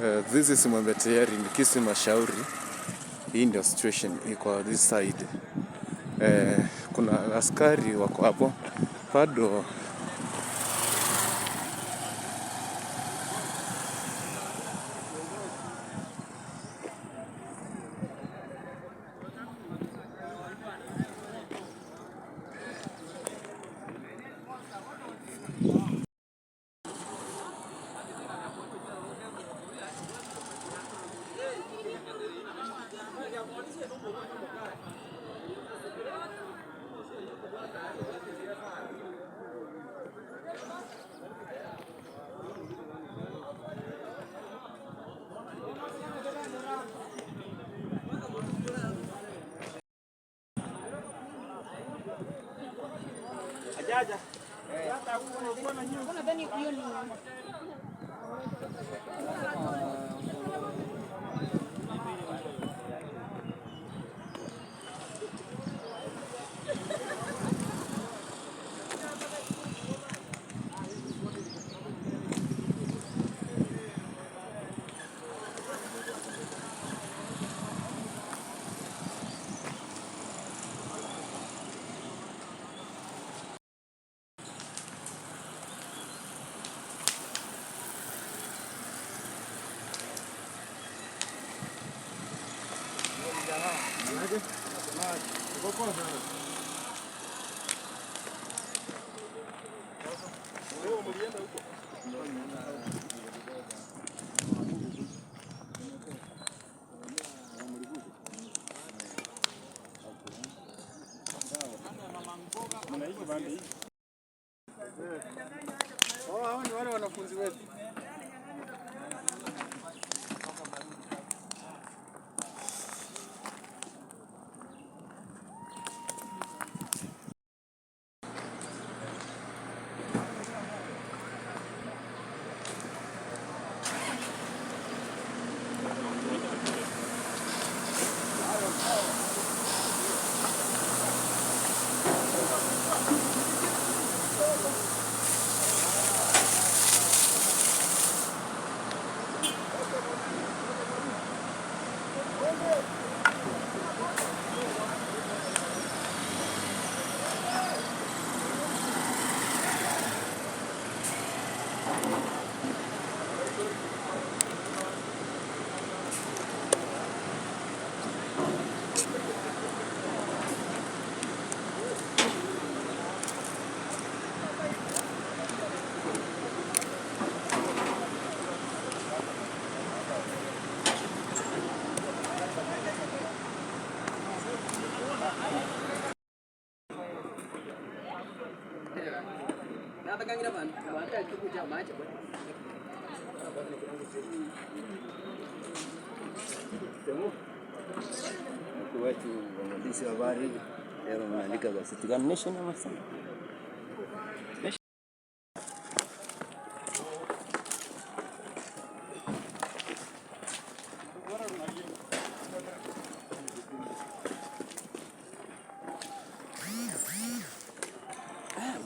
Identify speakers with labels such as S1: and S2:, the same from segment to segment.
S1: This is Mwembe Tayari in Kisii Mashauri. Hii ndio situation iko this side. Kuna askari wako hapo bado.
S2: Hao ni wale wanafunzi wetu.
S3: Wetu waandishi wa habari leo mnaandika gazeti gani? Nation ama Sun?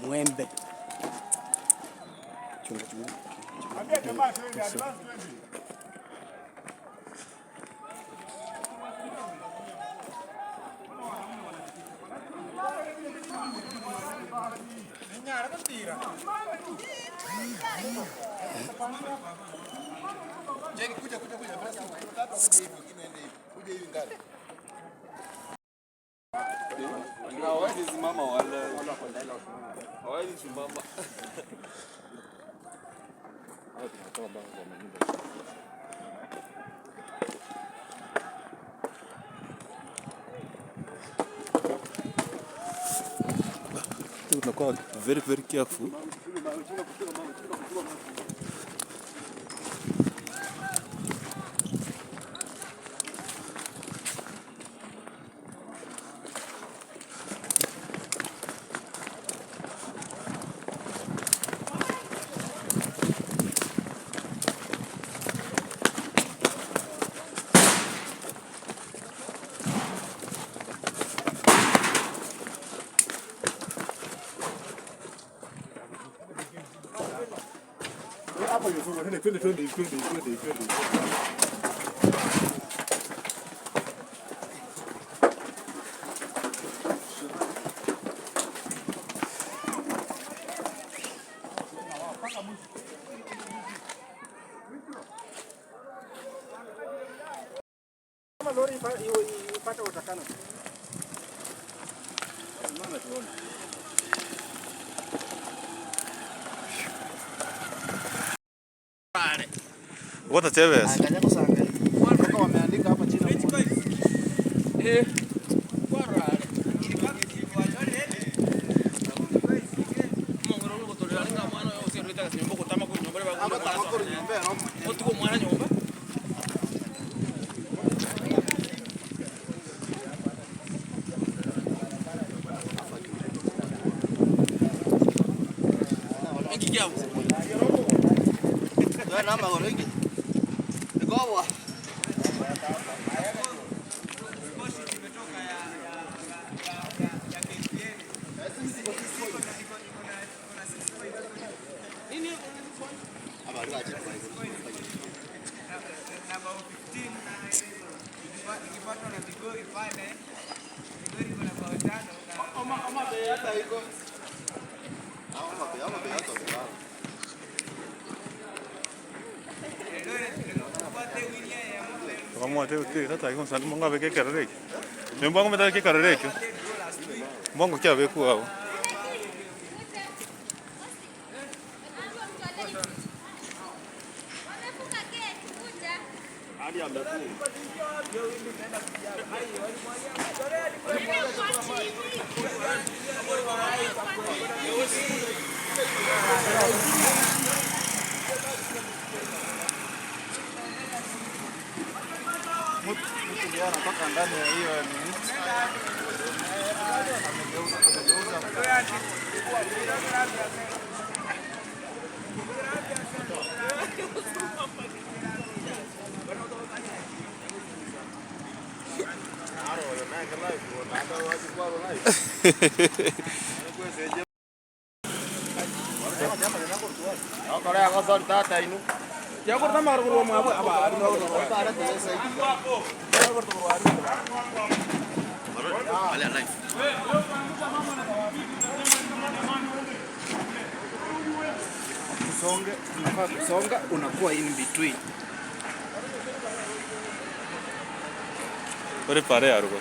S3: Mwembe. Chunga chunga.
S4: Hawezi simama wala. Hawezi simama.
S1: Tunakuwa very very careful. Obwate ebesa. Mbwango kiabekwa agwo.
S5: Wamefunga gate, kuja.
S2: Anatoka ndani ya hiyo nini? Amegeuza Tusonge, tunafaa kusonga, unakuwa in between.
S1: Ore pare arugo.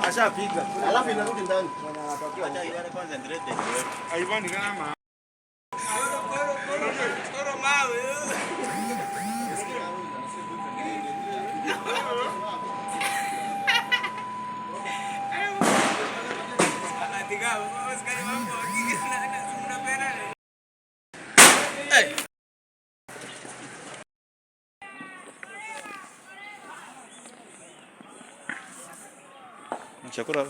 S2: Ashapiga.
S3: Alafu inarudi ndani.
S1: Chakula.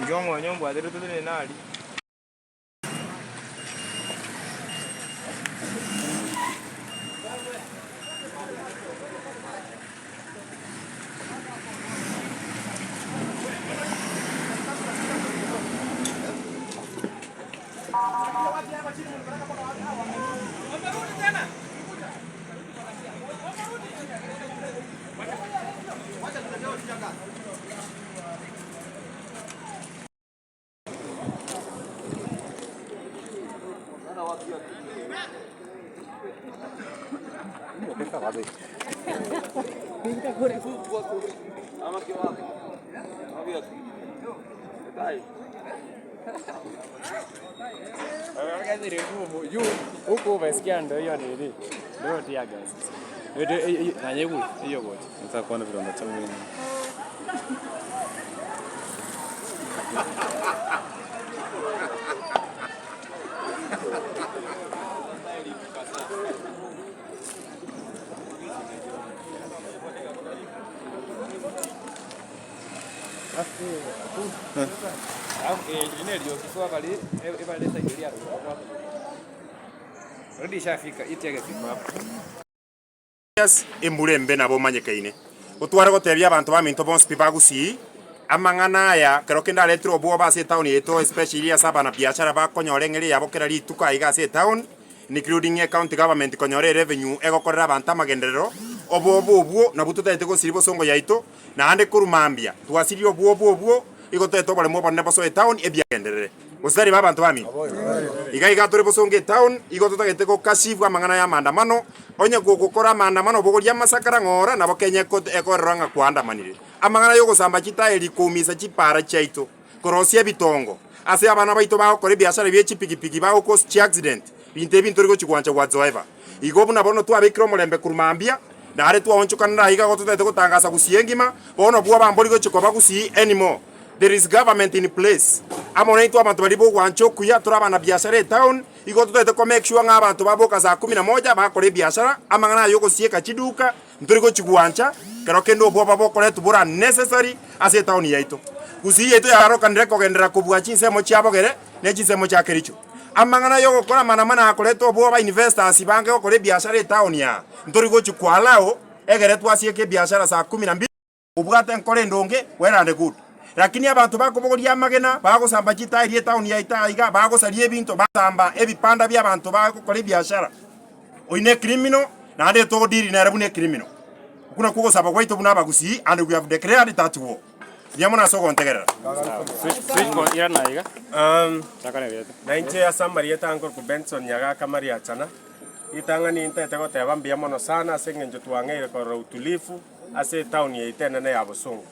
S4: Njongo nyombo atire tutire nali.
S1: Nataka kuona vile wanachoma nini.
S5: Embura embe nabo omanyekaine. Gotware gotebia abanto baminto bonsi pi ba Gusii, amang'ana aya kero kende aretire obwoba ase etown yaito especially ase abanabiashara bakonyora eng'eria yabo kera rituko aiga ase etown, including ecounty government konyora erevenue egokorera abanto amagenderero, obwoba obwo nabwo totagete gosiria bosongo yaito, naende korwa mambia twasirie obwoba obwo igo toete oboremo obonene bosoe etown ebiagenderere. Gose tari babanto bamino? Iga iga tore bosongo etown, igo totagete gokashifwa amang'ana y'amaandamano, onye gogokora amaandamano obogorie amasakara ng'ora nabo Kenya ekorora ng'a kwaandamanire. Amang'ana y'ogosamba chitaeri koumisa chipaara chiaito, korosia ebitongo, ase abana baito bagokora ebiashara bie chipigipigi bagocause chiaccident, binto ebi ntori gochi gwancha whatsoever. Igo buna bono twabekire omorembe korwa mambia, nare twaonchokanire aiga igo totagete gotangasa Gusii engima, bono bwoba mbori gochi koba Gusii anymore. There is government in place. Amo naintwe abanto baria b'ogwancha okuya tore abanabiashara etown, igo totagete ko make sure ng'a abanto baboka saa kumi na moja bakora ebiashara, amang'ana aya ogosieka chiduka, ntori gochigwancha, kero kende obwoba bokoretwa bore unnecessary ase etown yaito. Gusii yaito yarokanire kogenderera kobua chinsemo chia bogere ne chinsemo chia Kericho. Amang'ana yogokora amanamana akoreta obwoba investors bange gokora ebiashara etown aa, ntori gochi ko allow egere twasieka ebiashara saa kumi na mbili. Obwate enkoro endonge, well and good. Lakini abanto bakobogoria amagena, bagosamba chitairi etown yaito aiga, bagosaria ebinto, basamba ebipanda bi'abanto bagokora ebiashara, oyio ne criminal, naende togodeal nere buna ecriminal. Okwo nakwo ogosaba gwaito buna abagusii and we have declared that war. Mbuya mono ase ogontegerera.
S6: Na inche ase amarieta ankorokwa Benson Nyagaka Mariachana, ritang'ani ntaete goteba mbuya mono sana ase eng'encho twang'eire korora utulivu ase etaoni yaito enene ya Bosongo,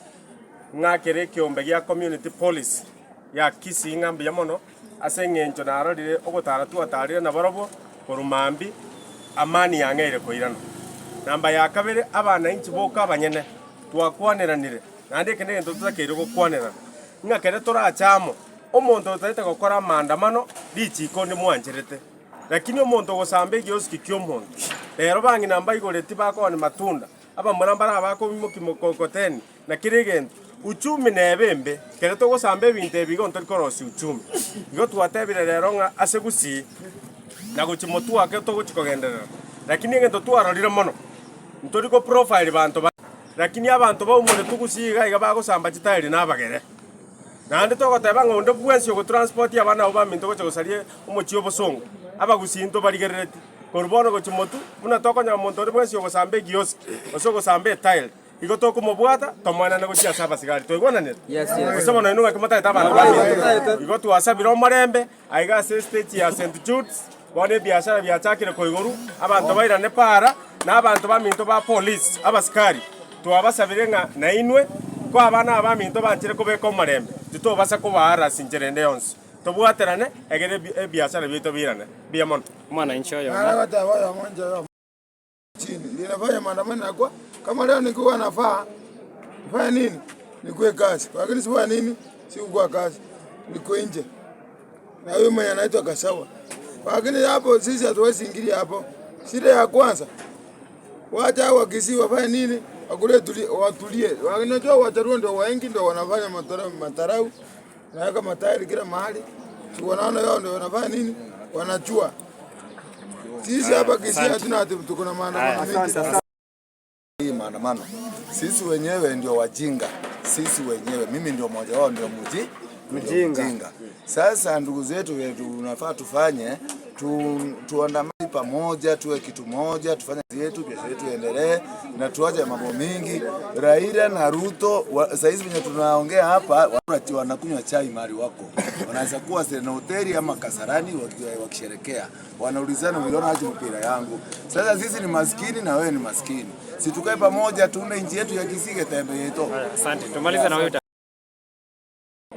S6: ng'a kera ekeombe gia community police ya Kisii ng'a mbuya mono ase eng'encho narorire ogotara twatarire nabarobwo korwa mambia amani yang'eire koirana. Namba ya kabere abananchi boka abanyene twakwaneranire naende eke negento totakeire gokwanerana ng'a kere torache amo omonto otaete gokora amaandamano richiko ndimwancherete. Lakini omonto ogosamba egiosiki ki'omonto, rero bang'ina mbaigoreti bakooni matunda, abamura mbare abakoimokia mokokoteni, na kera egento. Uchumi nebe embe, kere togosamba ebinto ebi igo ntori korosia uchumi. Igo twatebire rero ng'a ase gusii, na gochia motwe ake togochia kogenderera. Lakini egento twarorire mono, ntori go profile banto ba lakini abanto baumoretwe gusii iga iga bagosamba chitairi na abagere. Naende togoteba ng'a onde bwensi ogotransport abana abwo baminto gocha gosaria omochie obosongo, abagusii ntobarigerereti. Korwa bono gochia motwe, buna tokonyora monto onde bwensi ogosamba egioski, gose ogosamba etairi, igo tokomobwata, tomoenane gochia ase abasigari. Twaigwananire? Gose bono inwe ng'aki motagete abanto baminto? Igo twasabire omorembe, aiga ase estage ya St. Jude's, bono ebiashara biachakire koigorwa, abanto bairane para, na abanto baminto ba police, abasikari, twabasabire ng'a nainwe, ko abana aba baminto banchire kobeka omorembe, titobasa kobaarasi inchera ende yonsi. Tobwaterane, egere ebiashara biaito biirane. Mbuya mono.
S4: Omwananchi oyomo.
S7: Nare goteba oyomo inche oyomo chini ndiye nafanya maandamano nakwa kama leo nikuwa nafaa nifanye nini nikuwe kazi lakini sifanya nini sikukuwa kazi niko nje na huyu mwenye anaitwa Kasawa lakini hapo sisi hatuwezi ingilia hapo shida ya kwanza wacha hao Wakisii wafanye nini wakule tulie, watulie unajua Wajaluo ndio wengi ndio wanafanya matarau naweka matairi kila mahali, si wanaona wao ndio wanafanya nini, wanachua. Sisi hapa Kisii hatuna ati tuko na maandamano mengi.
S8: Hii maandamano sisi wenyewe ndio wajinga, sisi wenyewe, mimi ndio mmoja wao, ndio mji mjinga. Sasa ndugu zetu wetu, unafaa tufanye tu, tuandamane. pamoja, tuwe kitu moja, tufanye kazi yetu, biashara yetu iendelee na tuache mambo mingi. Raila na Ruto wa, saizi venye tunaongea hapa watu wanakunywa chai mahali wako, wanaweza kuwa Serena hoteli ama Kasarani wakisherekea, wanaulizana uliona aje mpira yangu. Sasa sisi ni maskini na wewe ni maskini, si tukae pamoja tuunde nchi yetu ya Kisii Getembe yetu.
S4: Asante. Tumalize na huyu.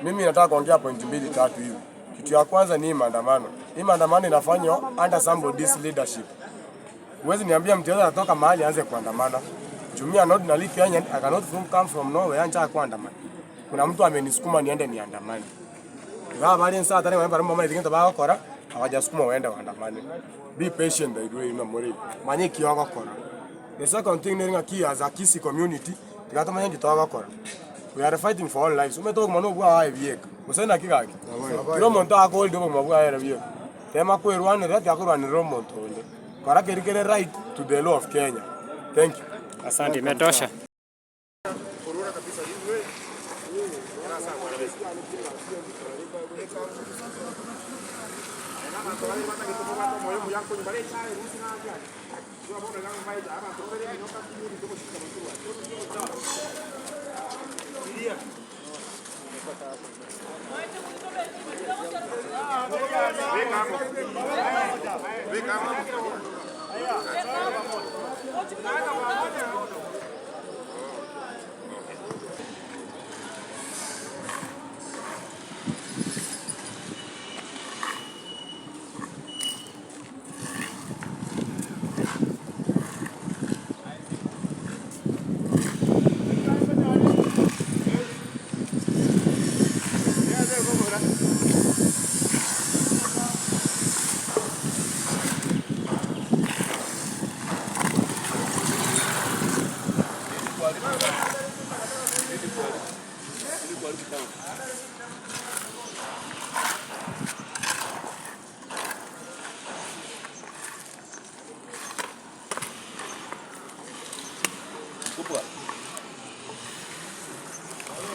S6: Mimi nataka kuongea point mbili tatu hivi. Kitu ya kwanza ni hii maandamano. Hii maandamano inafanywa under somebody's leadership. Huwezi niambia mtu yote anatoka mahali aanze kuandamana. Jumia not na Kenyan, I cannot from come from nowhere anza kuandamana. Kuna mtu amenisukuma niende niandamane. Baba bali nsa atare wemba mama itinga bagokora hawajasukuma waende waandamane. Be patient by the way no more. Manye kiogokora. The second thing ni ng'a as a Kisii community tigatomanye nki togokora. We are fighting for our lives. Omanyete obogima nobwa aye bieka. Gose naki gaki? Kera omonto akorire obogima bwaye ere bieka. Tema kwerwanerera tiakorwanerera omonto onde. Kora keri kere right to the law of Kenya. Thank you.
S4: Asante, imetosha.